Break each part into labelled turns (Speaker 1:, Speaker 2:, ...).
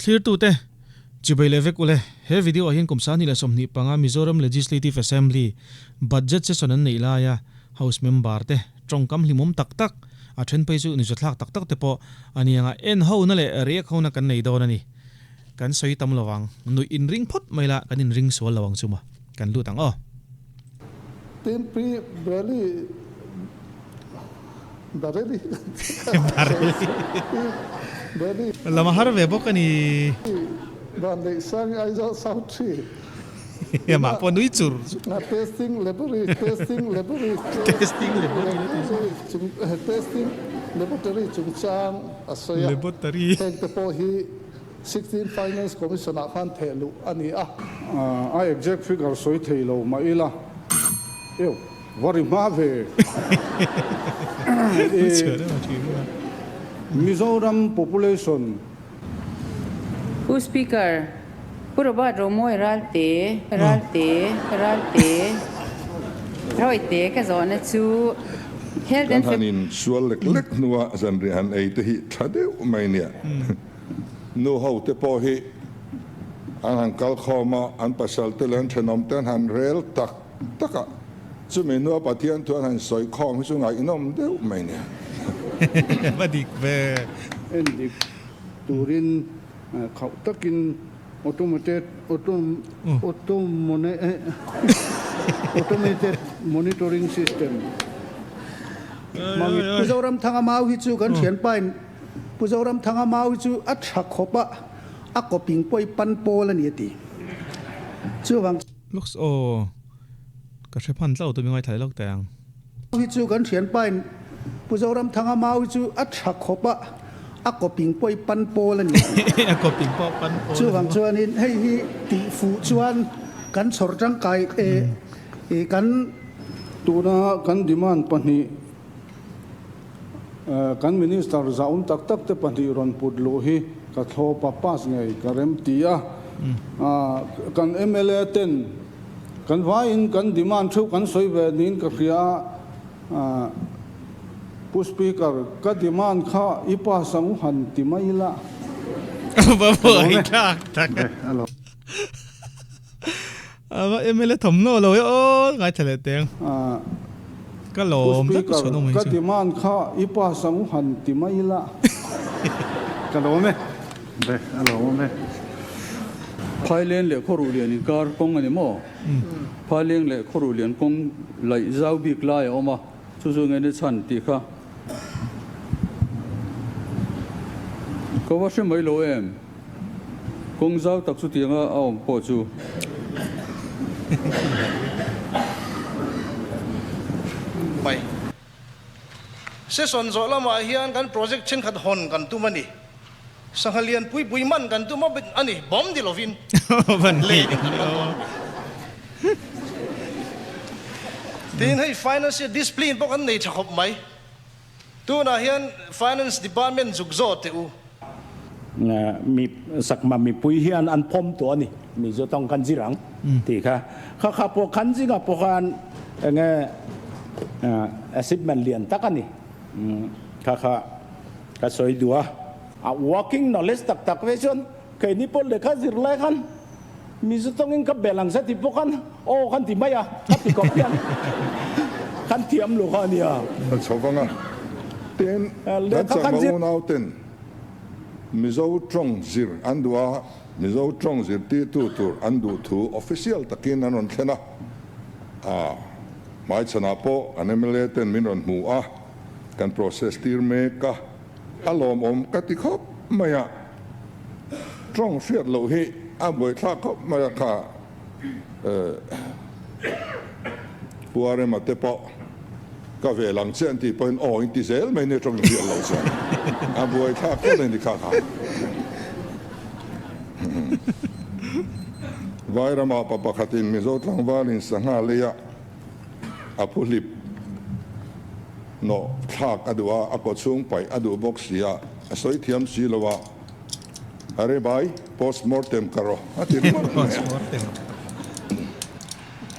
Speaker 1: Thlirtute, Chibai leh vek ule, he video ah hian kum 2025 Mizoram Legislative Assembly Budget Session an neih laia House member te tawngkam hlimawm tak tak, a then phei chu nizathlak tak tak te pawh a ni anga en hona leh react hona kan nei dawn a ni. Kan sawi tam lo ang, nuih inring phawt mai la kan inring sual lo ang chu maw. Kan lut ang aw.
Speaker 2: Tin Pi Breli Bareli
Speaker 1: Bareli
Speaker 2: Pi Breli
Speaker 1: Lama har ve bawk a ni.
Speaker 2: Vanneih Sangi Aizawl South Tree
Speaker 1: Amah pawh nui chur.
Speaker 2: Testing Laboratory Testing Laboratory
Speaker 1: Testing Laboratory
Speaker 2: Testing Laboratory chungchang a sawi a.
Speaker 1: Laboratory
Speaker 2: Heng te pawh hi 16 Finance Commission ah khan theh luh a ni a.
Speaker 3: A exact figure sawi thei lo mah ila, eu, va ri hma ve. Mizoram population.
Speaker 4: Pu Speaker, Pu Robert Romawi Ralte, Ralte, Ralte, Rawite ka zawhna chu Health
Speaker 5: Kan
Speaker 4: and
Speaker 5: han in sual lek lek hnua zanriah han ei te hi tha deuh mai nia. Nu ho te pawh hi an han kal khawm a, an pasal te leh an thenawm te an han rel tak tak a, chumi hnua Pathian thu an han sawi khawm hi chu ngaihnawm deuh mai nia.
Speaker 1: Va dik ve.
Speaker 3: En dik turin khauh takin automated automated monitoring system hmangin.
Speaker 6: Pu Zoramthanga mau hi chu kan thianpain Pu Zoramthanga mau hi chu a tha khawp a, a kawping pawh i pan pawl a ni a ti. Chuvang.
Speaker 1: Looks aw ka hre phan tlau tumi ngaithla leh lawk teh ang.
Speaker 6: Hi chu kan thianpa in Pu Zoramthanga mau hi chu a tha khawp a, a kawping pawh i pan pawl a ni a ti.
Speaker 1: A kawping pawh pan pawl a ni.
Speaker 6: Chuvang chuanin hei hi tih fuh chuan kan chhawr tangkai e kan.
Speaker 3: Tuna kan demand pahnih. Kan Minister zahawm tak tak te pahnih rawn put luh hi ka thlawp a, pass ngei ka rem ti a. Kan mla ten kan vaiin kan demand theuh kan sawi ve niin ka hria a, Pu Speaker, ka demand kha i pass ang u han ti mai ila.
Speaker 1: Va buai thlak tak e. A va mla thawmhnaw lo e aw ngaithla leh teng. Ka lawm
Speaker 3: vek a chhuanawm hei chu. Ka demand kha i pass ang u han ti mai ila.
Speaker 7: Ka lawm e. Ve a lawm e. Phaileng leh Khawruhlian inkar kawng a ni maw? Phaileng leh Khawruhlian kawng laih zau bik lai a awm a, chu chu nge ni chhan tih kha ka va hre mai lo em? Kawng zau tak chutianga a awm pawh chu.
Speaker 8: Mai. Session zawh lamah hian kan project thenkhat hawn kan tum a ni. Sangha lian pui pui man kan tum a ni, bawm ni lovin lei kan man dawn a ni. Tin, hei financial discipline pawh kan nei tha khawp mai. Tunah hian Finance Department zuk zawh teh u.
Speaker 9: Mi sakma mipui hian an phawm tawh a ni, Mizo tawng kan zir ang tih kha. Kha kha pawh khan zingah pawh khan enge achievement lian tak a ni. Kha kha ka sawi duh a. A working knowledge tak tak ve chuan keini pawh lehkha zir lai khan Mizo tawngin ka bel ang se tih pawh khan aw kan ti mai a, ka ti khawp hian kan thiam lo kha a nia.
Speaker 5: A chho vang a, tin kan chakma unau ten Mizo tawng zir an duh a, Mizo tawng zirtirtu tur an duh thu official takin an rawn thlen a, a hmaichhanah pawh an mla ten min rawn hmu a, kan process tir mek a, a lawmawm ka ti khawp mai a. Tawng hriat loh hi a buaithlak khawp mai a kha Pu Arema te pawh ka ve lang che an tih pawhin aw in ti zel mai nia tawng hriat loh chuan a buaithlak khawp mai ni kha kha. Vairama pa pakhatin Mizo tlangvalin sangha leia a phuhlip nawh thlak a duh a, a kawchhung paih a duh bawk si a, a sawi thiam si lo a, Are bhai, post mortem ka rawh a ti ringawt mai a.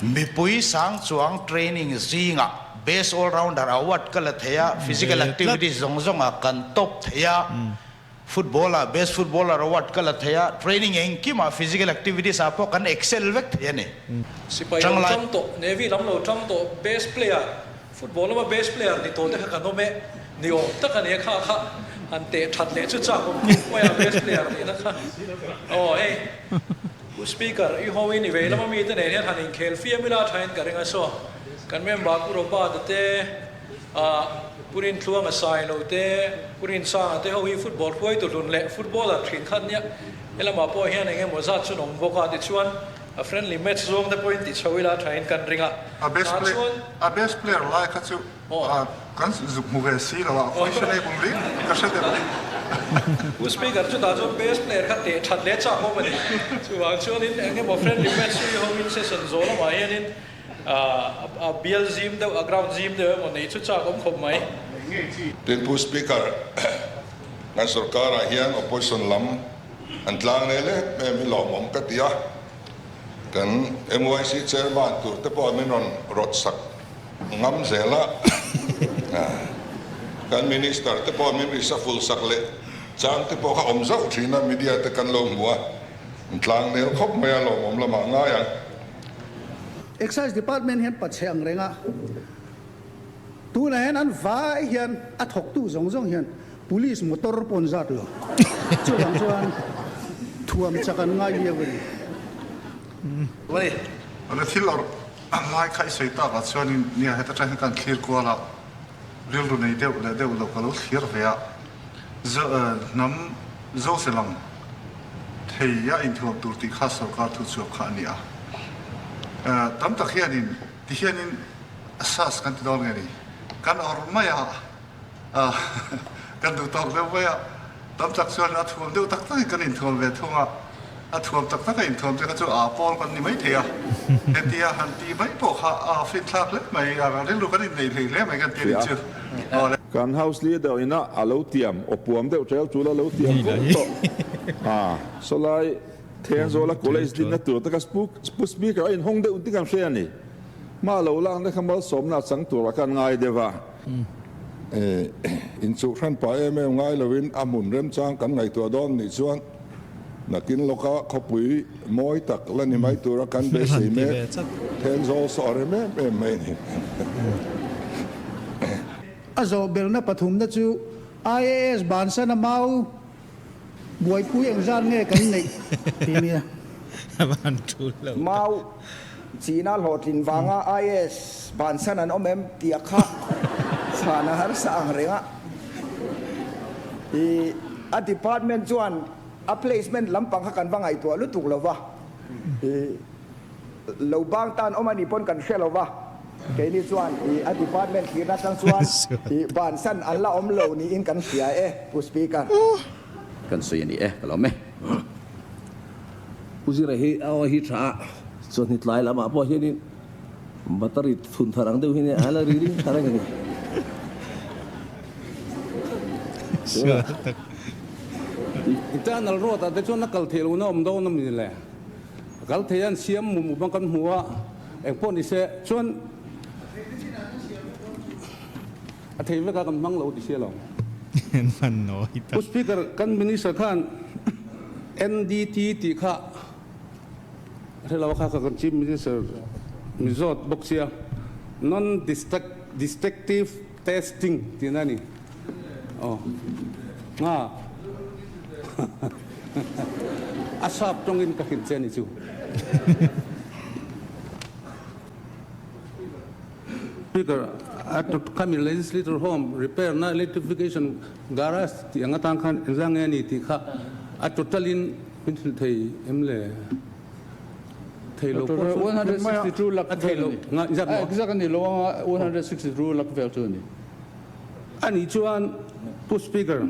Speaker 8: Mipui sang chuang training zingah Best All Rounder Award ka la thei a, physical activities zawng zawngah kan top thei a.
Speaker 10: Football ah best footballer award ka la thei a, training engkim ah physical activities ah pawh kan excel vek thei a ni.
Speaker 11: Sipai lo tang tawh, Navy lam lo tang tawh, best player, football lama best player ni tawh te kha kan awm e, ni awm tak a ni a kha kha han teh that leh chu chak awm khawp mai a best player nihna kha. Aw hei Pu Speaker, i ho in i vei lama mite nen hian han inkhel fiam ila thain ka ring a saw kan member Pu Robert-a te, Ah, Pu Rintluanga Sailo te, Pu Rinsanga te ho hi football hruaitu hlun leh footballer thin khat nia. Helamah pawh hian eng emaw zat chu an awm bawk a, tichuan a friendly match zawng te pawhin ti chho ila thain kan ring a.
Speaker 12: A best
Speaker 11: Tah
Speaker 12: play
Speaker 11: chuan.
Speaker 12: A best player lai kha chu kan zuk hmu ve si lo a, questionable ring ka hre deuh.
Speaker 11: Pu Speaker chutah chuan best player kha teh that leh chak awm a ni. Chuvang chuanin eng emaw friendly match hi ho in session zawh lamah hianin A bial zim deuh, a ground zim deuh emaw nei chu chak awm khawp mai.
Speaker 5: Tin Pu Speaker, kan sorkarah hian opposition lam an tlang nei leh em hi lawmawm ka ti a, kan MYC chairman tur te pawh min rawn rawt sak ngam zel a, kan minister te pawh min reshuffle sak leh chang te pawh kha awm zauh thin a, media te kan lo hmu a, an tlang nel khawp mai a, lawmawm lamah ngai ang.
Speaker 6: Excise Department hian pachhe ang reng a, tunah hian an vai hian a thawktu zawng zawng hian Police motor pawh an zat lo. Chuvang chuan thuam chak an ngai viau a ni.
Speaker 12: Ana thil awrh lai kha i sawi takah chuanin nia heta tang hian kan thlir kual a, rilru nei deuh leh deuh lo ka lo thlir ve a, hnam Zose lang thei a inthuam tur tih kha sorkar thu chhuak kha a ni a. Tam tak hianin ti hianin sas kan ti dawn nge ni? Kan awrh mai a, kan duh tawk deuh mai a. Tam tak chuan a thuam deuh tak takin kan inthuam ve thung a, a thuam tak taka inthuam te kha chu aa pawl kan ni mai thei a. Hetia han tih mai pawh kha a finthlak hle mai, a rilru kan inneih thei hle mai kan ti a nih chu. Awle.
Speaker 5: Kan house leader ina a lo tiam aw puam deuh tel tul a lo tiam vawk tawh a, sawlai Thenzawla college dinna tur te kha Pu Speaker a inhawng deuh ti kan hria a ni. Hma lo lakna kha malsawmna a chang turah khan ngai deuh a. Inchuh hran pah em em ngai loin a hmun remchang kan ngaihtuah dawn nih chuan nakin lawka khawpui mawi tak la ni mai tura kan beisei mek Thenzawl saw a rem em em mai a ni.
Speaker 6: A zawh belna pathumna chu IAS bansana mau buaipui engzat nge kan neih tih nia.
Speaker 13: Mau china hlawhtlin vanga IAS bansan an awm em tih a kha chhan a harsa ang reng a. I a department chuan a placement lampang kha kan va ngaihtuah lutuk lo va. I Lo bang tan awm a nih pawn kan hre lo va, keini chuan i a department thlirna atang chuan i bansan an la awm lo niin kan hria e, Pu Speaker.
Speaker 14: Kan sawi a ni e, ka lawm e. Pu Zira hi a aw hi tha a, chawhni tlai lamah pawh hianin battery thun thar ang deuh hi nia a la ri ring thar reng a ni.
Speaker 3: Internal road ah te chuan a kal theih lohna awm dawn a mi le? A kal thei an siam mum mum a kan hmu a, eng pawh ni se chuan a thei vek a kan hmang lo ti sia lo. Pu Speaker, kan Minister khan NDT tih kha a hre lo a kha kan Chief Minister mi zawt bawk sia, Non Destructive Testing tihna a ni. Aw. Nga. A sap tawngin ka hrilh che a ni chu. Speaker, a khami legislator home repair na electrification garage tih ang atang khan engzah nge a ni tih kha a total in min hrilh thei em le? Thei lo pawh chu
Speaker 7: 162 lakh
Speaker 3: a thei lo. Nga inzat maw?
Speaker 7: Exact a ni lo anga 162 lakh vel chu a ni.
Speaker 3: A nih chuan Pu Speaker,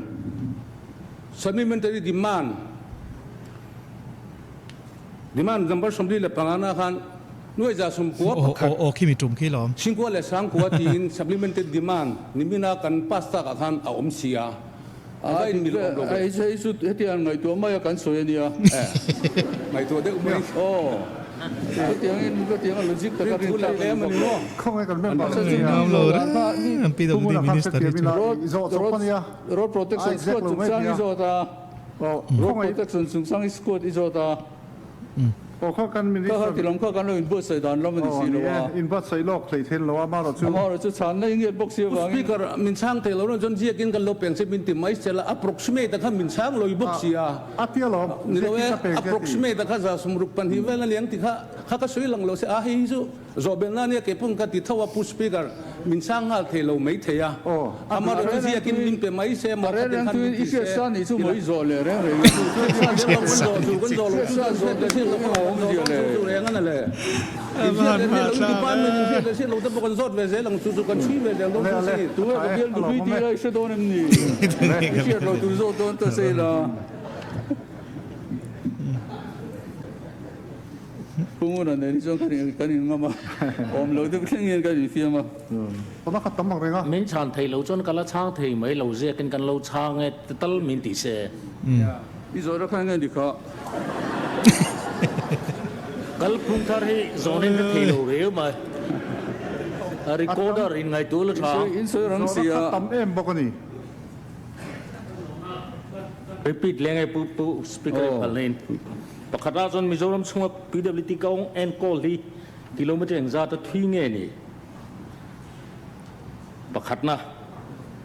Speaker 3: Supplementary Demand, Demand number 45 na khan nuai za sawmkua pakhat,
Speaker 1: Aw khi mi tum khi lawm.
Speaker 3: Singkua leh Sangkua tiin Supplementary Demand nimina kan pass takah khan a awm si a, a va inmil awm lo ve.
Speaker 7: Hei chu hetiang ngaihtuah maia kan sawi a nia.
Speaker 3: Ngaihtuah deuh mai.
Speaker 7: Aw. Chutiangin chutianga logic taka rin tlak a ni bawk.
Speaker 12: Khawngaih kan member
Speaker 7: An nia.
Speaker 1: Ngam lo reng PWD minister hi chu.
Speaker 7: Road protection squad chungchang i zawt a. Road protection chungchang i squad i zawt a.
Speaker 12: Aw kha kan minister.
Speaker 7: Kha kha ti lam kha kan lo inbuatsaih dan lam a ni si lo a.
Speaker 12: Aw ni e, inbuatsaih lawk hlei thei lo a, amaherawh chu.
Speaker 7: Amaherawh chu chhanna i ngiat bawk si avangin.
Speaker 14: Speaker, min chhang thei lo reng chuan ziakin kan lo peng che min ti mai sela, approximate a kha min chhang lawih bawk si a.
Speaker 12: A tia lawm,
Speaker 14: Ni lo
Speaker 12: ziakin
Speaker 14: e,
Speaker 12: ka peng che a ti.
Speaker 14: approximate a kha 62 vel a niang ti kha kha ka sawi lang lo se, a hei hi chu Zawhbelna ania kei pawh ka ti tho a, Pu Speaker, min chhang nghal thei lo mai thei a, amaherawh chu ziakin min pe mai se, maw khatin khan min ti se, ti la. Hriatsa zel lo kan zawh chu, kan zawh lo chu chu hriat leh hriat loh pawh kan zawh dawn chu chu reng a na le. In hriat leh hriat loh in department in hriat leh hriat loh te pawh kan zawt ve zel ang chu chu kan chhui ve zel dawn chu si.
Speaker 7: Tunge ka bial nupui tih lai hre dawn em ni? I hriat loh tur zawt dawn ta se la. Pu Nguna nen hi chuan kan in ngam a, awm lo deuh thleng hian kan infiam a.
Speaker 12: Tuna kha tam ang reng a.
Speaker 15: Min chhan thei lo chuan ka la chhang thei mai lo ziakin kan lo chhang e ti tal min ti se.
Speaker 7: I zawhna kha enge ni kha?
Speaker 15: Kalphung thar hi zawnin ka thei lo reu mai. A recorder in ngaihtuah la tha.
Speaker 7: In sawi rang si a.
Speaker 12: Zawhna kha tam em bawk a ni.
Speaker 15: Repeat leng e Pu Speaker i phalna in. Pakhatah chuan Mizoram chhunga PWD kawng enkawl hi kilometre engzat a thui nge ni? Pakhatna,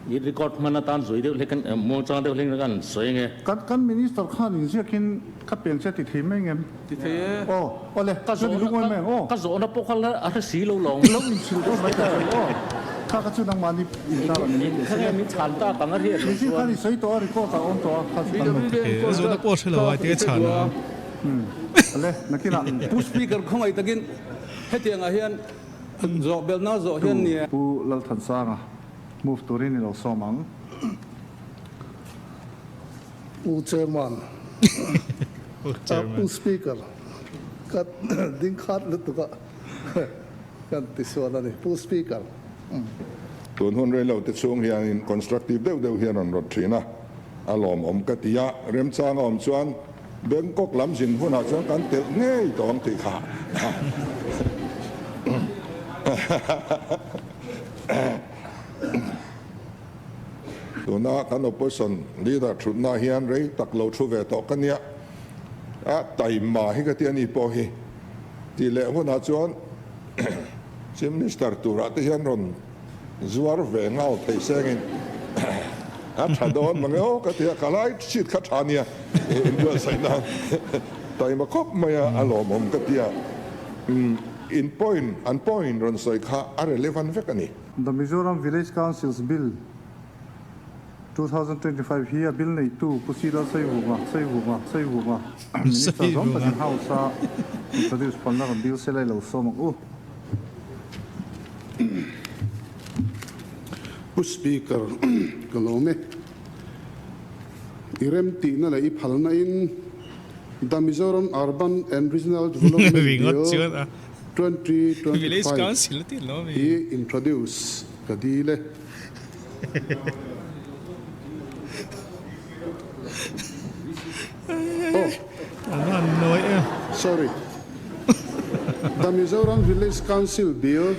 Speaker 15: i record hman atan zui deuh hlek an, muangchang deuh hlek an sawi ange.
Speaker 12: Kan kan Minister khan inziakin ka peng che ti thei mai ngem?
Speaker 7: Ti thei e.
Speaker 12: Aw, awle,
Speaker 15: Ka
Speaker 12: chuan i lungawi mai ang aw.
Speaker 15: Ka zawhna pawh kha la a hre si lo lawng.
Speaker 12: Lo inchhil dawn mai ta lo aw. Kha kha chu nangmahni intar an ni mai teh
Speaker 15: se. Kha nge min chhan tak ang a hriat loh
Speaker 12: chuan. Khan i sawi tawh a, record ah a awm tawh a, kha chu kan lo.
Speaker 1: A zawhna pawh a hre lo a, tia chhan a.
Speaker 12: Awle, nakinah.
Speaker 14: Pu Speaker khawngaih takin hetiangah hian zawh belhna zawh hian ni e.
Speaker 12: Pu Lalthansanga move turin i lo sawm ang.
Speaker 2: Pu Chairman, Pu Speaker, ka ding khat lutuk a kan ti sual a ni. Pu Speaker.
Speaker 5: Tun hun rei lo te chhung hianin constructive deuh deuh hian rawn rawt thin a, a lawmawm ka ti a, remchang a awm chuan Bangkok lam zin hunah chuan kan telh ngei tawh ang tih kha. Tuna kan opposition leader thutna hian rei tak lo thu ve tawh ka nia, a taima hi ka ti a ni pawh hi tih leh hunah chuan Chief Minister turah te hian rawn zuar ve ngau thei sengin a tha dawn mange aw ka ti a, ka lai seat kha tha nia inbuatsaih nan taima khawp mai a, a lawmawm ka ti a, in point an point rawn sawi kha a relevant vek a ni.
Speaker 12: The Mizoram Village Councils Bill, 2025 hi a bill neitu Pu Sila Saivunga, Saivunga, Saivunga, Minister zawng takin House a introduce phalna rawn dil sela i lo sawm ang u.
Speaker 2: Pu Speaker, ka lawm e. I remtihna leh i phalna in The Mizoram Urban and Regional Development Bill, 2025 hi introduce ka dil e. Oh, sorry. The Mizoram Village Council Bill,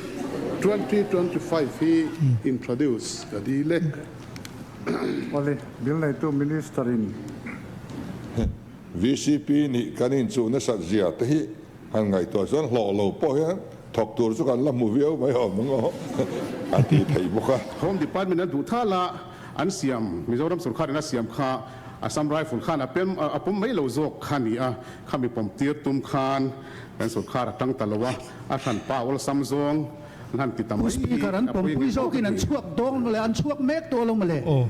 Speaker 2: 2025 hi introduce ka dil e.
Speaker 12: Awle, bill neitu Minister in.
Speaker 5: VCP nih kan inchuh nasat zia te hi Han ngaihtuah chuan hlawh lo pawh hian thawk tur chu kan la hmu viau mai awm ang aw a ti thei bawk a.
Speaker 16: Home Department an duh thal a, an siam, Mizoram sorkarin a siam kha Assam Rifle khan a pem, a pawm mai lo zawk kha a ni a, khami pawm tir tum khan kan sorkar a tang ta lo a, a hran pa awlsam zawng an han ti ta
Speaker 6: Pu
Speaker 16: mai hi
Speaker 6: Speaker, an
Speaker 16: a pawimawh
Speaker 6: pawmpui
Speaker 16: ka
Speaker 6: zawkin
Speaker 16: ti.
Speaker 6: an chhuak dawng mawle, an chhuak mek tawh lo mawle.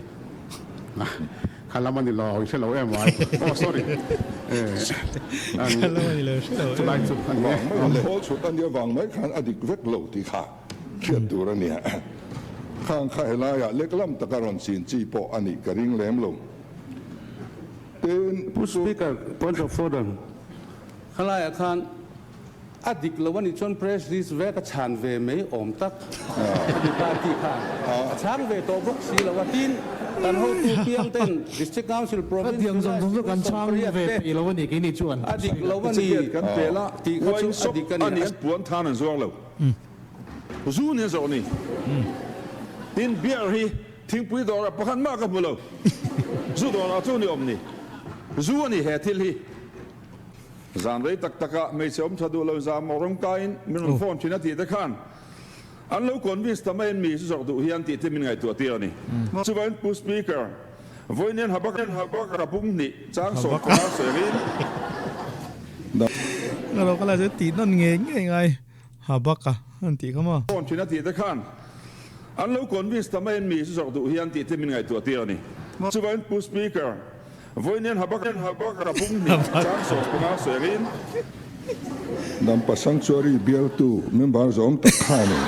Speaker 16: Kha lam a ni lo, i hre lo em ai. Oh sorry.
Speaker 1: Kha lam a ni lo, hre lo em.
Speaker 16: Chulai chu a ni e.
Speaker 5: Vang mai a, khawl chhut a nia vang mai khan a dik vek lo tih kha hriat tur a nia. Khang kha helaiah lek lam taka rawn chin chi pawh a nih ka ring lem lo. Tin,
Speaker 14: Pu Speaker, point of order. Khalaiah khan A dik lo a nih chuan press release vek a chhan ve mai awm tak a ti party khan a chhang ve tawh bawk si lo a tin Kan hotu piang ten District Council Province
Speaker 17: Khatiang zawng zawng chu kan chhang ve peih lo a ni keini chuan.
Speaker 14: A dik lo a ni
Speaker 5: Kan pel a,
Speaker 14: tih kha chu
Speaker 5: wine
Speaker 14: a
Speaker 5: shop
Speaker 14: dik a
Speaker 5: a
Speaker 14: ni.
Speaker 5: ni an puan than an zuar lo. Zu ni a zawh ni. Tin beer hi thingpui dawrah pakhat mah ka hmu lo. Zu dawrah chu ni awm ni. Zu a ni he thil hi. Zan rei tak takah hmeichhe awm tha duh lo zah maw rawng kaiin min rawn phone thin a tih te khan an lo convince ta mai in mi zu zawrh duh hian tih te min ngaihtuah tir a ni. Chuvangin Pu Speaker, vawiin Habakuk bung hnih chang 15 sawiin.
Speaker 1: Ka lo kal a chu tih nawn ngei ngei ngai Habaka an tih kha maw.
Speaker 5: Phone thin a tih te khan an lo convince ta mai in mi zu zawrh duh hian tih te min ngaihtuah tir a ni. Chuvangin Pu Speaker, Vawiin Habakuk bung hnih chang 15 sawiin. Dampa Sanctuary bialtu member zawm tak kha a ni.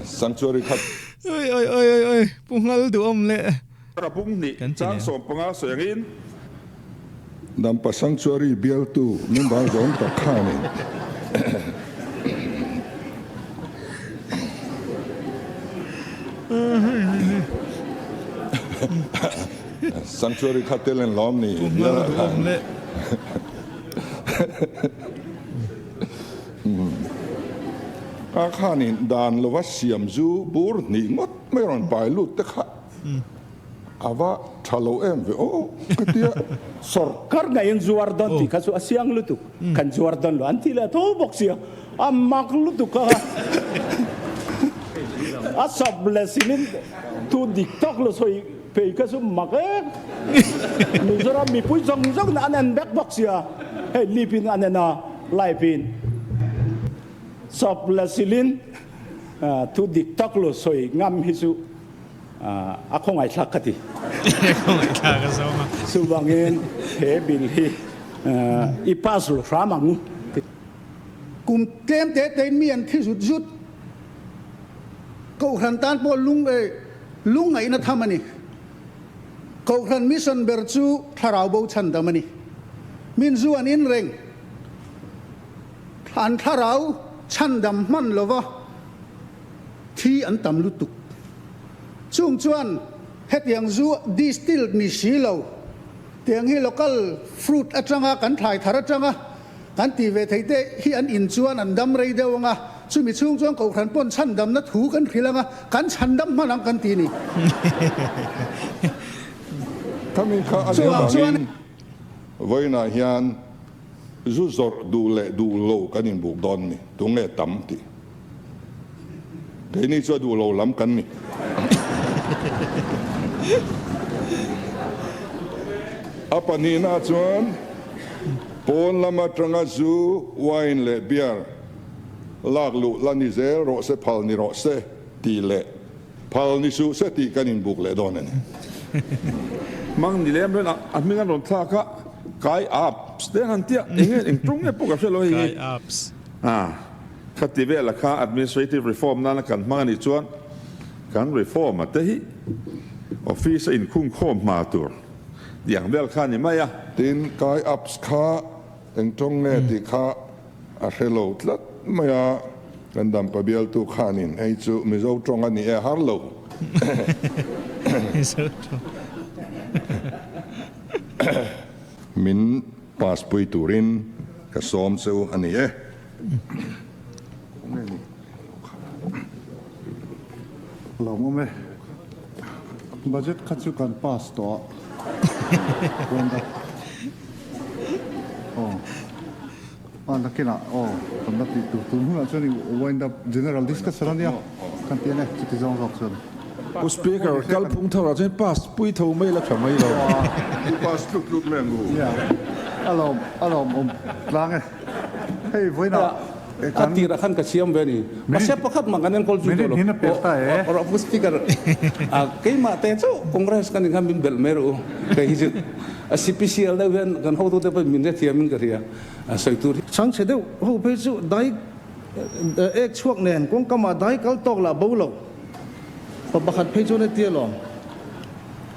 Speaker 5: Sanctuary kha.
Speaker 1: Oi oi oi oi oi pu ngal duhawm leh.
Speaker 5: Bung hnih chang 15 sawiin. Dampa Sanctuary bialtu member zawm tak kha a ni. Sanctuary kha tel en lawm ni bial ah khan. A khanin dan lova siam zu bur hnih ngawt mai rawn pai lut te kha. A va tha lo em ve aw ka tia.
Speaker 9: Sorkar ngeiin zuar dawn tih kha chu a siang lutuk, kan zuar dawn lo an ti leh tho bawk sia, a mak lutuk a, a sap leh silin thu dik tak lo sawi phei kha chu mak em, Mizoram mipui zawng zawng in an en vek bawk sia, hei lip in an en a, live in sap leh silin thu dik tak lo sawi ngam hi chu. A khawngaihthlak ka ti.
Speaker 1: A khawngaihthlak a zawng a.
Speaker 9: Chuvangin he bill hi i pass lo hram ang.
Speaker 6: Kum tlem te tein mi an thi zut zut. Kohhran tan pawh lung lungngaihna tham a ni. Kohhran mission ber chu thlarau bo chhandam a ni. Min zu an in reng. An thlarau chhandam hman lova. Thi an tam lutuk. Chung chuan hetiang zu distilled ni si lo, tiang hi local fruit atanga kan thlai thar atanga kan tih ve theih te hi an in chuan an dam rei deuh anga, chumi chhung chuan Kohhran pawn chhandamna thu kan hrilh anga, kan chhandam hman ang kan ti ni.
Speaker 5: Khami kha a nih avangin vawiinah hian zu zawrh duh leh duh lo kan inbuk dawn ni, tunge tam tih. Keini chu a duh lo lam kan ni. A pahnihna chuan pawn lam atanga zu, wine leh beer lak luh la ni zel rawh se, phal ni rawh se tih leh phal ni suh se tih kan inbuk leh dawn a ni.
Speaker 18: Hmang ni lem reng a, a hming an rawn thlak a, Kai Apps te an han tia, eng nge eng ṭawng nge pawh ka hre lo hei hi.
Speaker 1: Kai Apps.
Speaker 18: Khati vela kha administrative reform nana kan hmang a nih chuan kan reform a te hi office a inkhung khawm hma tur tih ang vel kha a ni mai a.
Speaker 5: Tin, Kai Apps kha eng tawng nge tih kha a hre lo tlat mai a, kan dampa bialtu khanin hei chu Mizo tawng a ni e har lo.
Speaker 1: Mizo tawng.
Speaker 5: Min pass pui turin ka sawm cheu a ni e.
Speaker 12: Lawm awm e. Budget kha chu kan pass tawh a. Aw. A nakinah aw kan la tih tur tun hunah chuan i wind up general discussion a nia kan ti a ni chuti zawng zawk chuan.
Speaker 18: Pu Speaker, kalphung tharah chuan pass pui tho mai la tha mai lo.
Speaker 5: I pass tlut tlut mai ang u.
Speaker 12: Nia, a lawm a lawm awm tlang e. Hei vawiinah
Speaker 14: A tirah khan ka siam ve a ni. Mahse pakhat mah kan enkawl zui tawh lo. Aw Pu Speaker, keimah te chu Congress ka ni khan min belh mai rawh u. Kei hi chu a CPCL deuh hian kan hotute pawhin min hrethiamin ka hria. A sawi tur hi.
Speaker 8: Chhangchhe deuh ho phei chu dai ek chhuak nen kawngkamah dai kal tawk lah bo lo. Pa pakhat phei chuan hetia lawm.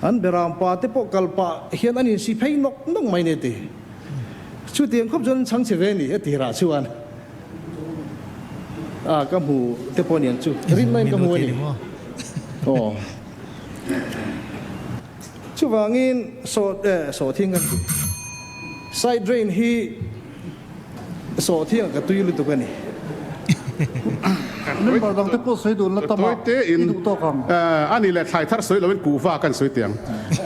Speaker 8: An beram pa te pawh kal pah hian an insi phei nawk nawk mai ni a ti. Chutiang khawp chuan an chhang che ve ni a tirah chuan a ka hmu te pawh aniang chu rinna in ka hmu a ni. Aw. Chuvangin sawh eh sawhthing kan ti. Side drain hi sawhthing ah ka tui lutuk a ni.
Speaker 12: Member dang te pawh sawi dun la tam a, i duh tawk ang.
Speaker 16: A ni leh thlai thar sawi loin kuhva kan sawi teh ang.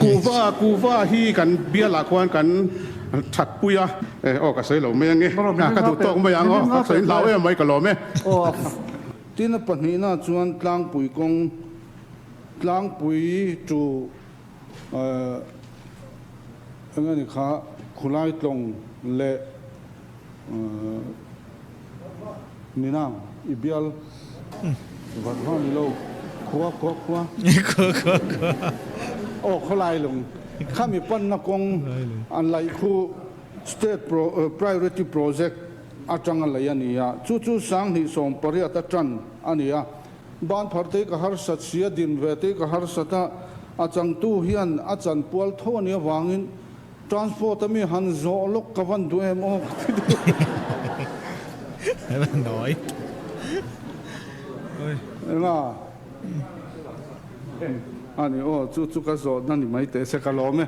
Speaker 16: Kuhva, kuhva hi kan bialah khuan kan that pui a. Aw ka sawi lo mai ange. Ka duh tawk mai ang aw. Ka sawi hlau em mai ka lawm e.
Speaker 3: Tin a pahnihna chuan tlangpui kawng Tlangpui chu eng a ni kha khulai tlawng leh Minang i bial vat vang ni lo khua khua khua aw khawlai lung khami panna kawng an laih khu state priority project atanga lei a ni a, chu chu 2018 atan a ni a. Ban phar te ka harsat si a, din ve te ka harsat a, a changtu hian a chan pual tho a nih avangin transport a mi han zawh lawk ka van duh em aw ka ti deuh. Enga? A ni aw, chu chu ka zawhna ni mai teh se ka lawm e.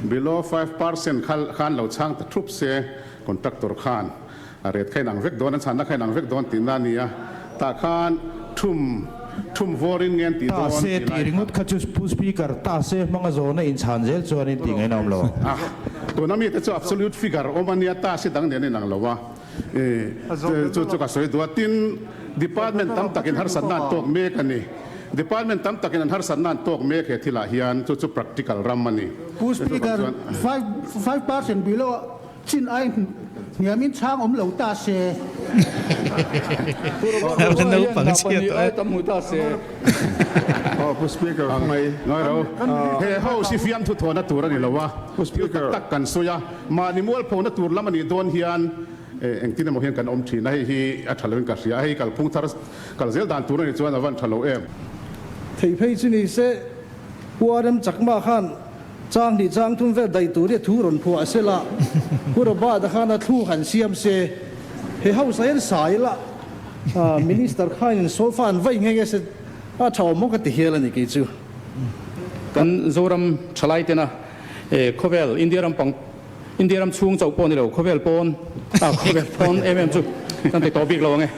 Speaker 16: Below 5% khan lo chhang ta thup se contractor khan. A ret kha inang vek dawn, an chhanna kha inang vek dawn tihna a ni a, tah khan thum thum vawrin nge an tih
Speaker 10: Ta
Speaker 16: dawn
Speaker 10: se
Speaker 16: tih
Speaker 10: tih
Speaker 16: lai kha.
Speaker 10: ringawt kha chu Pu Speaker, ta se hmanga zawhna inchhan zel chuanin tih ngaihna awm lo.
Speaker 16: A, tuna mite chu absolute figure awm a nia, ta se dang nen a inang lo a, chu chu ka sawi duh a. Tin, department tam takin harsatna an tawk mek a ni. Department tam takin an harsatna an tawk mek he thilah hian, chu chu practical ram a ni.
Speaker 6: Pu Speaker, 5% below Chin ai hniamin chhang awm lo ta se.
Speaker 1: Naupang chhiat tawh e.
Speaker 7: Tam hmu ta se.
Speaker 5: Aw Pu Speaker mai.
Speaker 16: Ngawi ro. He house hi fiamthu thawhna tur a ni lo a.
Speaker 5: Pu Speaker.
Speaker 16: Thil tak tak kan sawi a. Mahni mualphona tur lam a nih dawn hian engtin emaw hian kan awm thin a. Hei hi a tha loin ka hria a. Hei kalphung thar kal zel dan tur a nih chuan a van tha lo em.
Speaker 8: Thei phei chu ni se Pu RM Chakma khan Chang hnih chang thum vel daih tur hi a thu rawn phuah se la, Pu Robert-a khan a thluk han siam se, he house ah hian sai la, Minister khain in solfa an vaih nghe nghe se, a tha awm maw ka ti hial a ni kei chu.
Speaker 19: Kan Zoram thalai tena khawvel India ram pang India ram chhung chauh pawh ni lo khawvel pawn ah khawvel pawn em em chu kan ti tawh bik lo ang e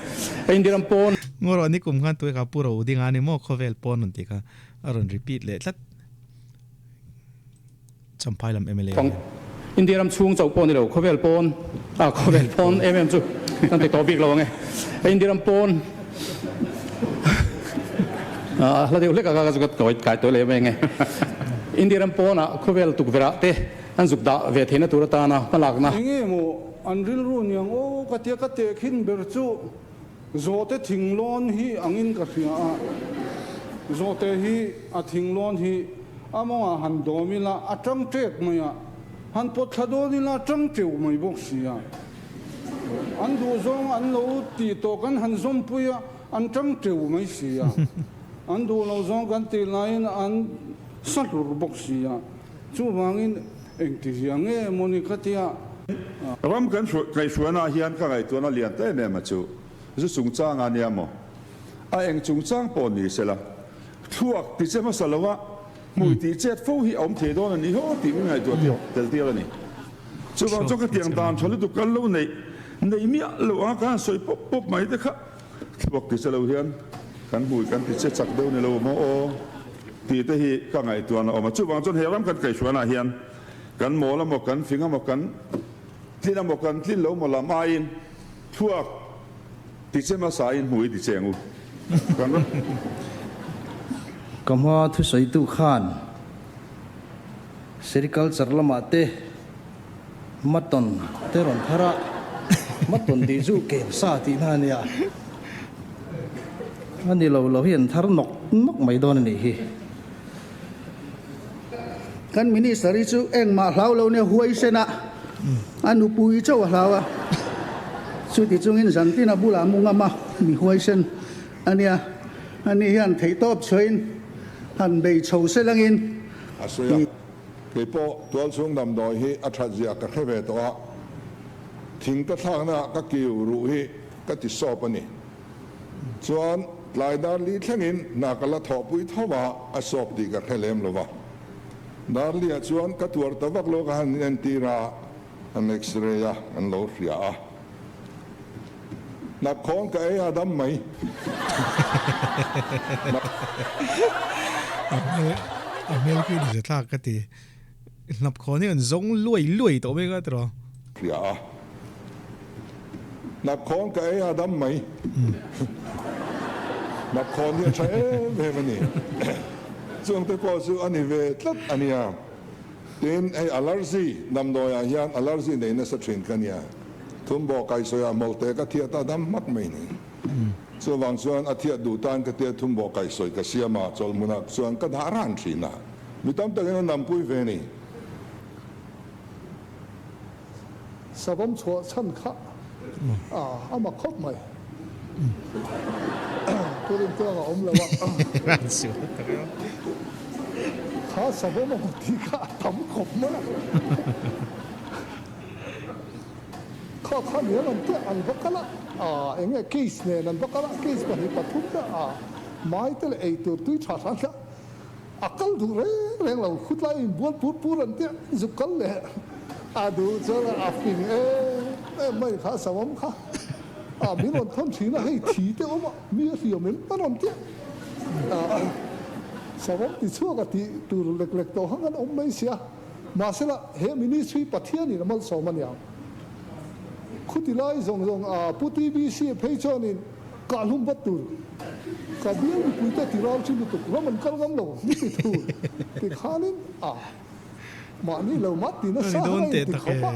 Speaker 19: India ram pawn.
Speaker 1: Ngawrawh nikum khan tuai kha Pu Ro ding a ni maw khawvel pawn rawn tih kha a rawn repeat leh tlat. Champhai lam mla
Speaker 19: Pang India ram chhung chauh pawh ni lo khawvel pawn ah khawvel pawn em em chu kan ti tawh bik lo ang e India ram pawn ah hla deuh hlek a ka chu ka tawi kai tawi leh em eng e India ram pawn ah khawvel tukverh ah te an zuk dah ve theihna tur atana hmalakna.
Speaker 3: Enge maw an rilru niang aw ka tia ka tehkhin ber chu Zawhte thinglawn hi angin ka hria a, zawhte hi a thinglawn hi a mawngah han dawm ila a tang ṭek mai a, han pawt thla dawn ila a tang teuh mai bawk si a. An duh zawng an lo tih tawh kan han zawmpui a, an tang teuh mai si a. An duh lo zawng kan tih laiin an sa hlur bawk si a. Chuvangin engtizia nge mawni ka tia.
Speaker 18: Ram kan kaihhruaina hian ka ngaihtuahna lian ta em em a chu zu chungchang a nia maw? A eng chungchang pawh ni sela, thluak ti che hmasa lo a, hmui tih chet fo hi a awm thei dawn a ni haw tih min ngaihtuah tel tir a ni. Chuvang chuan ka tiang dan tha lutuk kan lo neih neih miah loh anga kan han sawi pawp pawp mai te kha thluak ti che lo hian kan hmui kan ti che chak deuh ni lo maw aw tih te hi ka ngaihtuahna a awm a. Chuvang chuan he ram kan kaihhruaina hian Kan mawl a maw, kan fing a maw, kan tlin a maw, kan tlin lo maw lam aiin thluak ti che hmasa in hmui ti cheng u. Kan ram.
Speaker 8: Ka hma thusawitu khan sericulture lamah te mutton te rawn thar a, mutton tih chu kel sa tihna a nia, a ni lo lo hi an thar nawk nawk mai dawn a nih hi.
Speaker 6: Kan Minister hi chu engmah hlau lo nia huaisen a, a nupui chauh a hlau a. Chuti chungin zantin a bulah mu ngam a, mi huaisen a nia. Ani hian theihtawp chhuahin han bei chho se langin.
Speaker 5: A sawi a, Kei pawh tualchhung damdawi hi a that zia ka hre ve tawh a. Thing ka thlaknaah ka kiu ruh hi ka ti sawp a ni. Chuan tlai dar li thlengin hna ka la thawhpui tho a, a sawp tih ka hre lem lo va. Dar liah chuan ka tuar ta vak lo ka han inentir a, an x-ray a, an lo hria a. Hnapkhawn ka ei a dam mai.
Speaker 1: A hmel khi ni thlak ka ti. Hnapkhawn hi an zawng luai luai tawh mai ka ti rawh.
Speaker 5: Hria a. Hnapkhawn ka ei a dam mai. Hnapkhawn hi a tha em em a ni. Chungte pawh chu a ni ve tlat a nia. Tin, hei allergy damdawiah hian allergy nei nasa thin ka nia. Thumbaw kaisawiah hmawlhte ka thiat a dam hmak mai ni. Chuvang chuan a thiat duh tan ka tia thumbaw kaisawi ka siam a, chawlhmunah chuan ka dah ran thin a. Mi tam takin an nampui ve ni.
Speaker 6: Savawm chhuah chhan kha a mak khawp mai. Turin tuang a awm lo a. Kha savawm a tih kha a tam khawp mai a. Kha kha niang an tia an va kal a, eng nge case nen an va kal a, case pahnih pathum te a mai te leh eitur tui tha hran a. A kal duh reng reng lo, khutlai inbual pur pur an tia zuk kal leh a duh chuan a fing em em mai kha Savawm kha a min rawn thawn thin a, hei thi te awm a, mi a hliam em a rawn tia Savawm ti chhuak a tih tur lek lek tawh hang an awm mai sia, mahsela he ministry Pathianin a malsawm a niang. Khuti lai zawng zawng a Pu TBC phei chuanin Kah hlum vat tur. Ka bial mipui te ti ral thin lutuk ram an kal ngam lo ni ti tur ti khanin a mahni lo mah ti nasa hang a inti khawp a,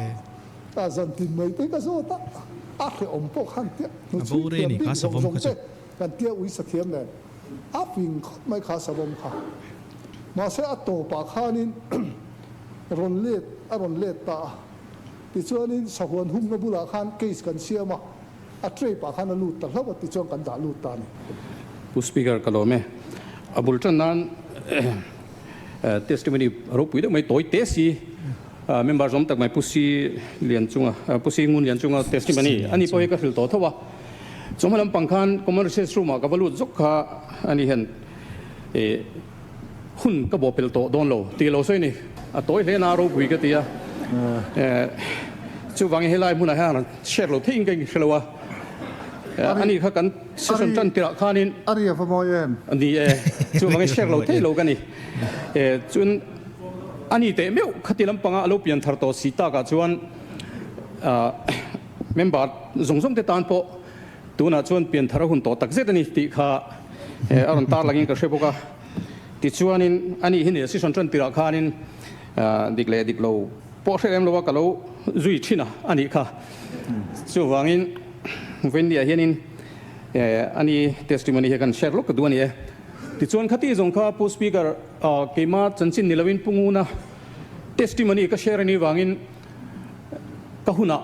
Speaker 6: a zan tin mai te ka zawt a, a hrehawm pawh khan tia hnuchhui thiam bik zawng zawng te kan tia ui sa thiam nen a fing khawp mai kha savawm kha. Mahse a tawpah khanin rawn let a rawn let ta a, tichuanin sahuan humna bulah khan case kan siam a. A tray pah khan a lut ta hlauh a tichuan kan dah lut ta a ni.
Speaker 19: Pu Speaker ka lawm e. A bul tan nan testimony ropui deuh mai tawi te si member zawm tak mai Pu Si Lian chunga Pu Si Ngun Lian chunga testimony a ni pawh hi ka hrilh tawh tho a. Chawhma lampang khan common recess room ah ka va lut zawk kha a ni hian hun ka bawh pel tawh dawn lo tih lo sawi ni. A tawi hle na ropui ka ti a. Chuvangin helai hmunah hian share lo theihin ka inhre lo a. Ani kha kan session tan tirah khanin.
Speaker 12: A ri a va mawi em?
Speaker 19: Ni e. Chuvangin share lo thei lo ka ni. Chuan ani teh meuh khati lampanga a lo pian thar tawh si takah chuan member zawng zawng te tan pawh Tunah chuan pianthar a hun tawh tak zet a ni tih kha a rawn tar langin ka hre bawk a. Tichuanin ani hi session tan tirah khanin dik leh dik lo pawh hre lem lo a ka lo zui thin a a nih kha. Chuvangin Wendy-ah hianin ani testimony hi kan share lawk ka duh a ni e. Tichuan khati zawng kha Pu Speaker keima chanchin ni loin Pu Nguna testimony ka share a nih vangin ka hunah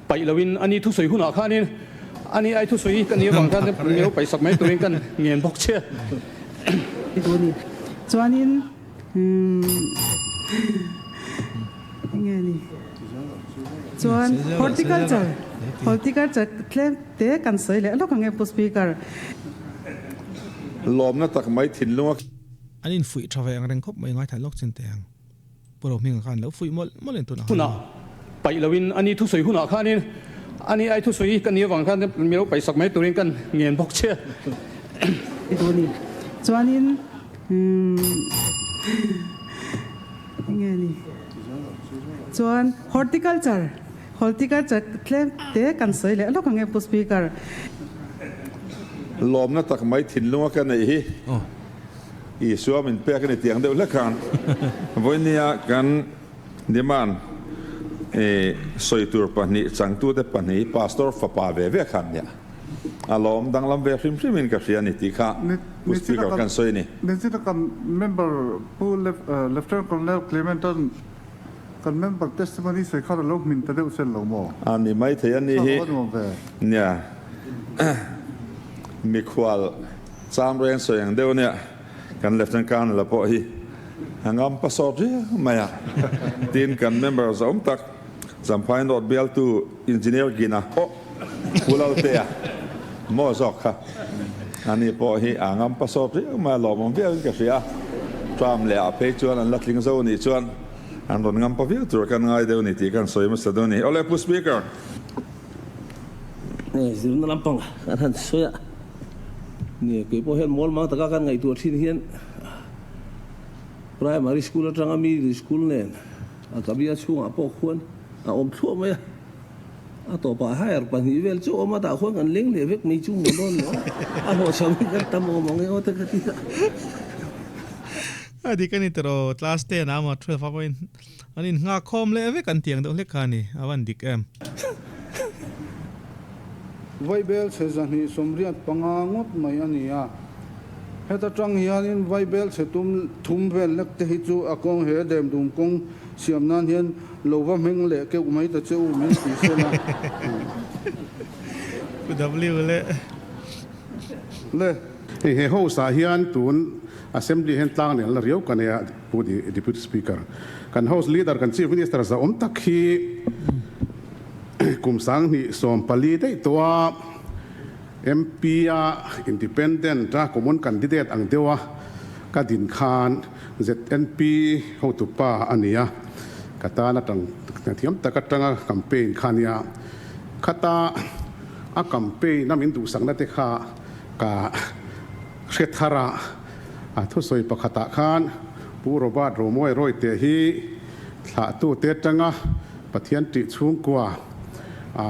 Speaker 19: Paih loin ani thusawi hunah khanin ani ai thusawi ka nih avang khan mi lo paihsak mai turin kan ngen bawk che.
Speaker 20: Duh ni. Chuanin enge ni? Chuan horticulture, horticulture tlem te kan sawi leh lawk ang e Pu Speaker.
Speaker 18: Lawmna tak mai thinlung a.
Speaker 1: An infuih tha ve ang reng khawp mai ngaithla lawk chin teh ang. Pu Rohminga khan lo fuih mawlh mawlh in tunah
Speaker 19: Hunah paih loin ani thusawi hunah khanin ani ai thusawi ka nih avang khan mi lo paihsak mai turin kan ngen bawk che.
Speaker 20: Duh ni. Chuanin enge ni? Chuan horticulture, horticulture tlem te kan sawi leh lawk ang e Pu Speaker.
Speaker 18: Lawmna tak mai thinlunga ka neih hi. Isua min pek a ni tiang deuh hlek khan vawinia kan demand sawi tur pahnih changtute pahnih pastor fapa ve ve khan nia a lawm danglam ve hrim hrim in ka hria a ni tih kha Pu Speaker khan sawi a ni.
Speaker 12: Nichina kan member Pu Lieutenant Colonel Clement-a'n kan member testimony sawi khan a lo hmin ta deuh chen lo maw?
Speaker 18: A ni maithei a ni hi nia mikhual Cham reng sawi ang deuh nia, kan Lieutenant Colonel a pawh hi a ngam pasawt riau mai a, tin kan member zawm tak Champhai North bialtu Engineer Gina pawh Pu Laltea maw zawk kha ani pawh hi a ngam pasawp riau mai a lawmawm viauin ka hria. Term leh ah phei chuan an la tling zo anih chuan an rawn ngam pa viau tur kan ngai deuh a ni tih kan sawi hmasa deuh a ni. Awle Pu Speaker.
Speaker 14: Zirna lampang kan han sawi a, ni keipawh hian mual mang taka kan ngaihtuah thin hian Primary school atanga middle school nen a kabia chhungah pawh khuan a awm thluah mai a, a tawpah higher pahnih vel chu awm a tah khuan kan leng leh vek mai chu maw dawn lo a hlawhchham hi kan tam awm ang e aw te ka ti a.
Speaker 1: A dik a ni tiraw, class ten a ama 12 a pawhin an innghak khawm leh vek an tiang deuh hlek kha a ni, a van dik em.
Speaker 3: Vaibel chhe 285 ngawt mai a ni a. Heta tang hianin vaibel chhe tum thum vel lek te hi chu a kawng he dem dum kawng siam nan hian lo va hmeng leh keuh mai ta che u min ti sela.
Speaker 1: Pu W le.
Speaker 3: Le.
Speaker 16: Hei he house ah hian tun Assembly hian tlang nen la riau ka nei a Pu Deputy Speaker. Kan House Leader kan Chief Minister zahawm tak hi Kum 2014 daih tawh a MP a Independent a common candidate ang deuh a ka din khan ZNP hotupa a ni a, ka tan atang thiam tak atanga campaign kha a nia. Khata a campaign a min duhsakna te kha ka hre thar a, a thusawi pakhatah khan Pu Robert Romawi Rawite hi thlahtute atanga Pathian tih chhungkua a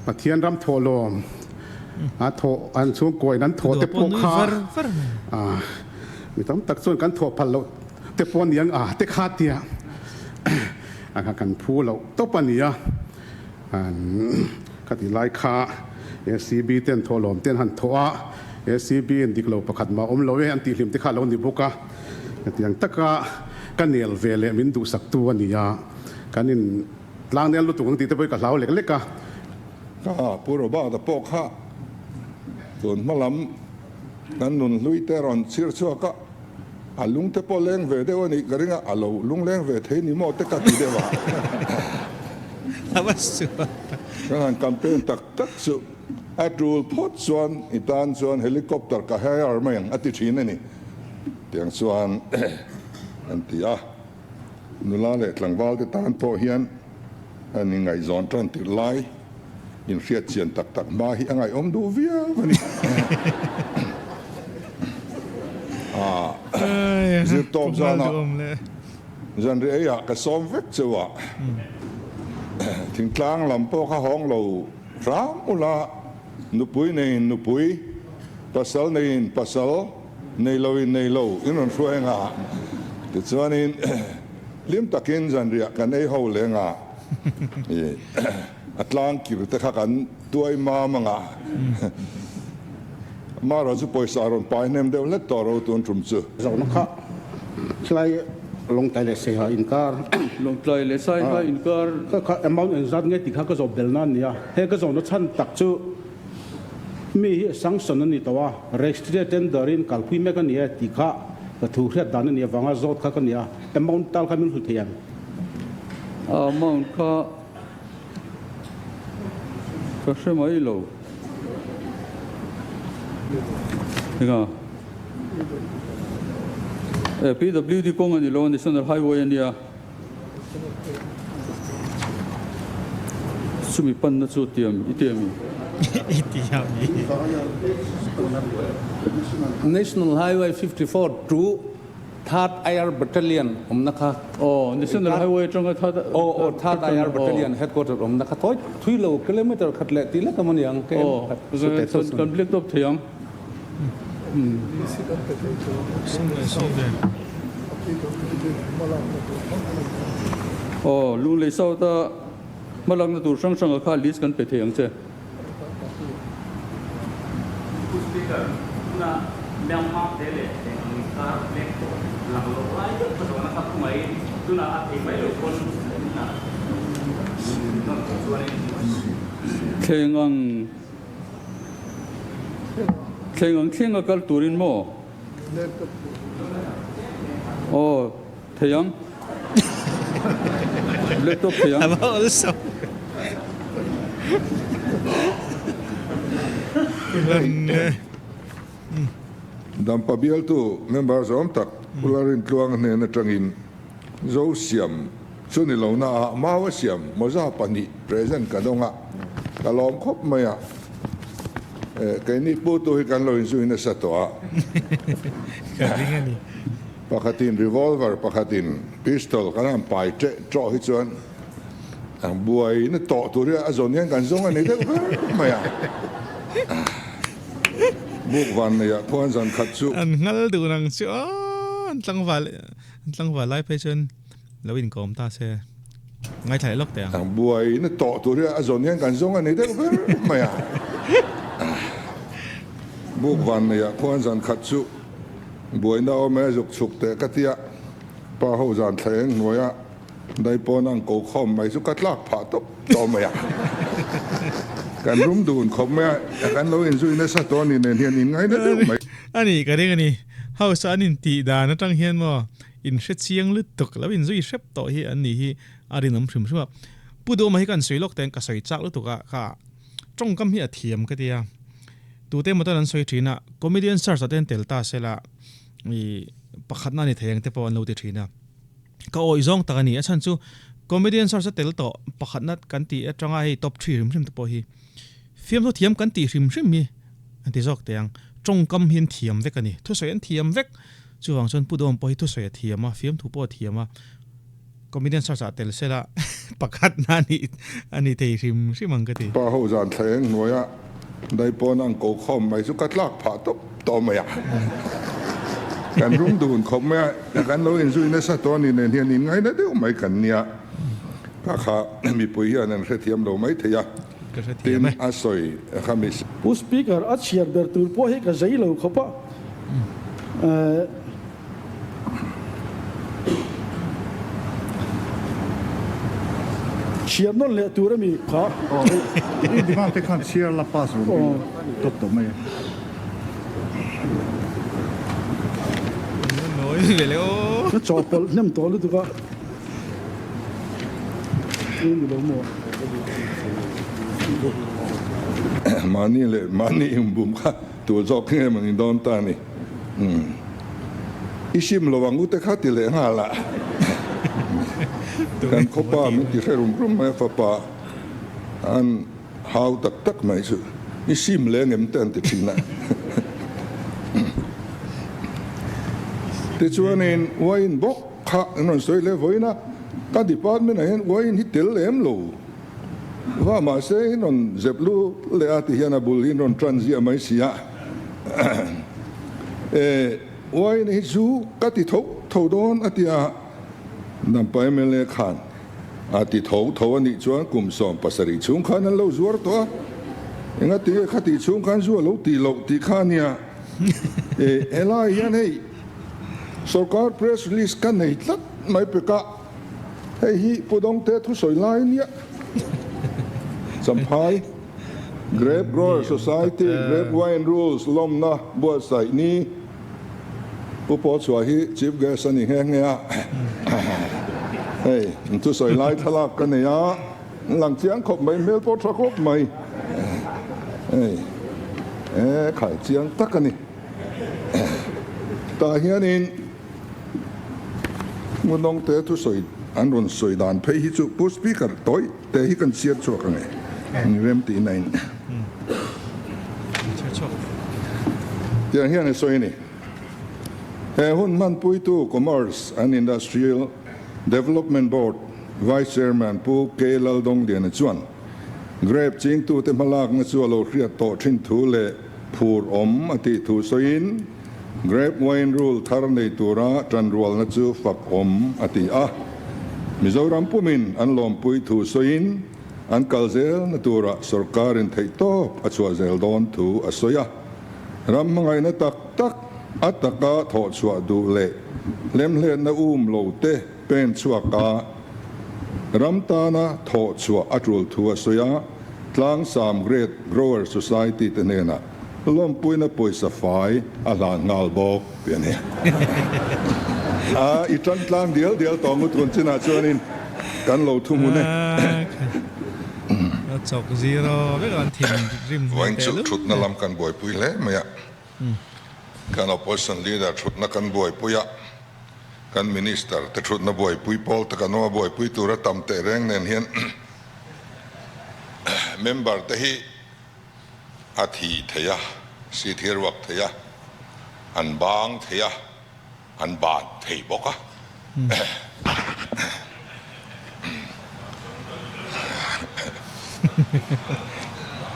Speaker 16: Pathian ram thawhlawm a thawh an chhungkua in an thawh te pawh kha a mi tam tak chuan kan thawh phal loh te pawh aniang a te kha tia a kha kan phu loh tawp a nia an ka ti lai kha ACB ten thawhlawm ten han thawh a ACB in dik lo pakhat mah awm lo e an tih hlim te kha a lo ni bawk a. Hetiang taka ka nel ve leh min duhsaktu a ni a, kan in tlang nel lutuk ang tih te pawh hi ka hlau lek lek a.
Speaker 5: Ka Pu Robert-a pawh kha tun hma lam kan nun hlui te rawn chhir chhuak a, a lung te pawh leng ve deuh a nih ka ring a, a lo lung leng ve thei ni maw te ka ti deuh a. Kan han campaign tak tak chu a tul phawt chuan i tan chuan helicopter ka hire mai ang a ti thin a ni. Tiang chuan an ti a, nula leh tlangval te tan pawh hian an ingaihzawn tan tirh lai inhriat chian tak tak hma hi a ngaihawm duh viau a ni. Zirtawp zanah zanriah eiah ka sawm vek cheu a, thingtlang lam pawh kha hawng lo hram ula, nupui neiin nupui, pasal neiin pasal, Nei lo in nei lo in rawn hruai anga tichuanin hlim takin zanriah kan ei ho leng a, a tlang kir te kha kan tuai mam anga amaherawh chu pawisa rawn pai hnem deuh hlek tawh ro tun tum chu.
Speaker 6: Zawhna kha tlai Lawngtlai leh Saiha inkar.
Speaker 7: Lawngtlai leh Saiha inkar.
Speaker 6: Kha kha amount engzat nge tih kha ka zawh belna a nia. He ka zawhna chhan tak chu. Mi hi sanction a ni tawh a, registry tender in kalpui mek a ni e tih kha ka thu hriat dan a nih avanga zawt kha ka ni a, amount tal kha min hlu thei ang.
Speaker 7: A amount kha ka hre mai lo. Enga? E PWD kawng a ni lo a, National Highway a nia. Chumi panna chu tiam i tiam i.
Speaker 1: I tiam i.
Speaker 14: National Highway 54 to Third IR Battalion awmna kha.
Speaker 7: Aw, National Highway atanga Third.
Speaker 14: Aw, aw, Third IR Battalion headquarter awmna kha thawi thui lo kilometer khat leh tih lek a maw niang ka en khat.
Speaker 7: Aw, kan black top thei ang. Aw, Lunglei South a hmalakna tur hrang hranga kha list kan pe thei ang che.
Speaker 15: Pu Speaker, tuna Myanmar te leh eng ang inkar mek tawh lang loh lai deuh kha zawhna kha khawngaihin tuna a thei mai lo pawn tuna nawn tawh chuanin.
Speaker 7: Thleng ang. Thleng ang thleng a kal turin maw? Aw, thei ang. Laptop thei ang.
Speaker 1: A va awlsam.
Speaker 5: Dampa bialtu member zawm tak Pu Lalrintluanga hnen atangin Zo siam chu ni lo na ah Mau a siam mawza pahnih present ka dawng a, ka lawm khawp mai a. Keini putu hi kan lo inzui nasa tawh a.
Speaker 1: Ka ring a ni.
Speaker 5: Pakhatin revolver, pakhatin pistol kan han pai teh tawh hi chuan buaina tawh tur hi a zawn hian kan zawng a ni deuh ber mai a. Buk van neiah khuan zan khat chu.
Speaker 1: An nghal duh nang chu aw, an tlangval an tlangval lai phei chuan lo inkawm ta se ngaithla leh lawk teh ang.
Speaker 5: Buaina tawh tur hi a zawn hian kan zawng a ni deuh ber mai a. Buk van neiah khuan zan khat chu buaina awm e zuk chhuk teh ka tia, pa ho zan thla eng hnuaia Daipawn ang ko khawm mai chu ka tlak phah tawp tawh mai a. Kan rum dun khawp mai a, kan lo inzui nasa tawh a ni nen hian in ngaina deuh mai.
Speaker 1: A ni, ka ring a ni. House a an intih dan atang hian maw inhre chiang lutuk lo inzui hrep tawh hi an nih hi a rinawm hrim hrim a. Pu Duhawma hi ka an sawi lawk teh ang ka sawi chak lutuk a, kha tawngkam hi a thiam ka ti a. Tute emaw tan an sawi thin a, comedian search ah te an tel ta sela i pakhatna a ni thei ang te pawh an lo ti thin a. Ka awih zawng tak a ni. A chhan chu comedian search a tel tawh pakhatna kan tih atanga hei top three hrim hrim te pawh hi fiamthu thiam kan tih hrim hrim hi an ti zawk teh ang. Tawngkam hi an thiam vek a ni. Thusawi an thiam vek. Chuvang chuan Pu Dawm pawh hi thusawi a thiam a, fiamthu pawh a thiam a. Comedian search ah tel sela pakhatna a nih a ni thei hrim hrim ang ka ti.
Speaker 5: Pa ho zan thla eng hnuaia Daipawn ang ko khawm mai chu ka tlak phah tawp tawh mai a. Kan rum dun khawp mai a, kan lo inzui nasa tawh a ni nen hian in ngaina deuh mai kan nia. Kha kha mipui hian an hrethiam lo mai thei a, tin a sawi kha mi.
Speaker 8: Pu Speaker, a chhiar ber tur pawh hi ka zei lo khawp a. Chhiar nawn leh tur a mi kha.
Speaker 12: I demand te khan chhiar la pass rawh in tawp tawh mai a.
Speaker 8: Ka chawhpawlh hnem tawh lutuk a. Ni lo maw?
Speaker 5: Mahni leh mahni inbum kha tur zawk nge maw ni dawn ta ni. I sim lo ang u te kha ti leh nghal a. Kan khawpa min ti hre rum rum mai a fapa an hau tak tak mai chu i sim leng em te an ti thin a. Tichuanin wine bawk kha an rawn sawi leh vawiin a, ka department ah hian wine hi tel lem lo. Va mahse in rawn zep lu leh a ti hian a bul hi in rawn tan ziah mai si a. E wine hi chu ka ti tho tho dawn a ti a, Dampa mla khan a ti tho tho a nih chuan kum 17 chhung khan an lo zuar tawh a, engati nge khati chhung khan zu a lo tih loh tih kha a nia. E helai hian hei sorkar press release ka nei tlat mai pekah. Hei hi Pu Dawngte thusawi lai nia. Champhai Grape Grower Society Grape Wine Rules lawmna buatsaih ni Pu Pawchhuah hi Chief Guest a ni nghe nghe a. Hei thusawi lai thlalak ka nei a, lang chiang khawp mai, hmel pawh tha khawp mai. Hei e khai chiang tak a ni. Tah hianin. Hmunawngte thusawi an rawn sawi dan phei hi chu Pu Speaker tawi te hi kan chhiar chhuak ang e, ni rem tih na in. Tiang hian a sawi a ni. He hun hmanpuitu Commerce and Industrial Development Board Vice Chairman Pu K Laldongliana chuan Grape chingtute hmalakna chu a lo hriat tawh thin thu leh phur awm a tih thu sawiin, Grape wine rule thar nei tura tanrualna chu fak awm a ti a. Mizoram pumin an lawmpui thu sawiin an kal zelna turah sorkarin theihtawp a chhuah zel dawn thu a sawi a. Ram hmangaihna tak tak a taka thawh chhuah duh leh hlemhletna um lo te pen chhuak a, ram tana thawh chhuah a tul thu a sawi a. Tlangsam Grape Grower Society te hnenah Lawmpuina pawisa fai a hlan nghal bawk tih a ni. A, i tan tlang dial dial tawh ngut run chinah chuanin Kan lo thu hmun e.
Speaker 1: A chawk zero vek an thin rim hmel
Speaker 5: Vawiin
Speaker 1: teh
Speaker 5: chu
Speaker 1: lul
Speaker 5: thutna lam kan buaipui hle mai a. Kan opposition leader thutna kan buaipui a, kan minister te thutna buaipui pawl te kan awm a, buaipui tura tam teh reng nen hian member te hi a thi thei a, seat hi a ruak thei a, an bang thei a, an ban thei bawk a.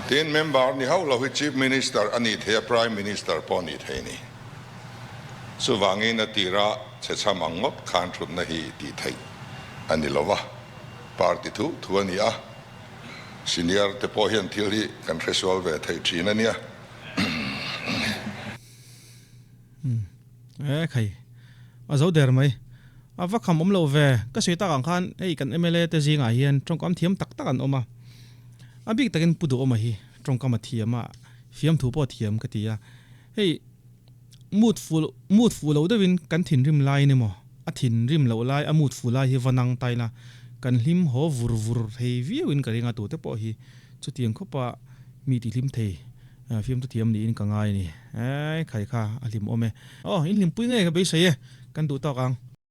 Speaker 5: Tin, member ni hauh lo hi Chief Minister a ni thei a, Prime Minister pawh a ni thei a ni. Chuvangin a tira chhechham ang ngawt khan thutna hi tih theih a ni lo va, party thu thu a ni a, senior te pawh hian thil hi kan hresual ve thei thin a nia.
Speaker 1: E khai, a zo der mai. A va kham awm lo ve. Ka sawi tak ang khan hei kan mla te zingah hian tawngkam thiam tak tak an awm a. A bik takin Pu Duhawma hi tawngkam a thiam a, fiamthu pawh a thiam ka ti a. Hei mood fu mood fu lo deuhin kan thinrim laiin emaw a thinrim loh lai a mood fu lai hi va nang ta ila kan hlim haw vur vur thei viauin ka ring a tute pawh hi chutiang khawpa mi tihlim thei Fiamtu thiam niin ka ngai a ni. Eii khai kha a hlim awm e. Aw, in hlimpui ngei ka beisei e, kan duh tawk ang.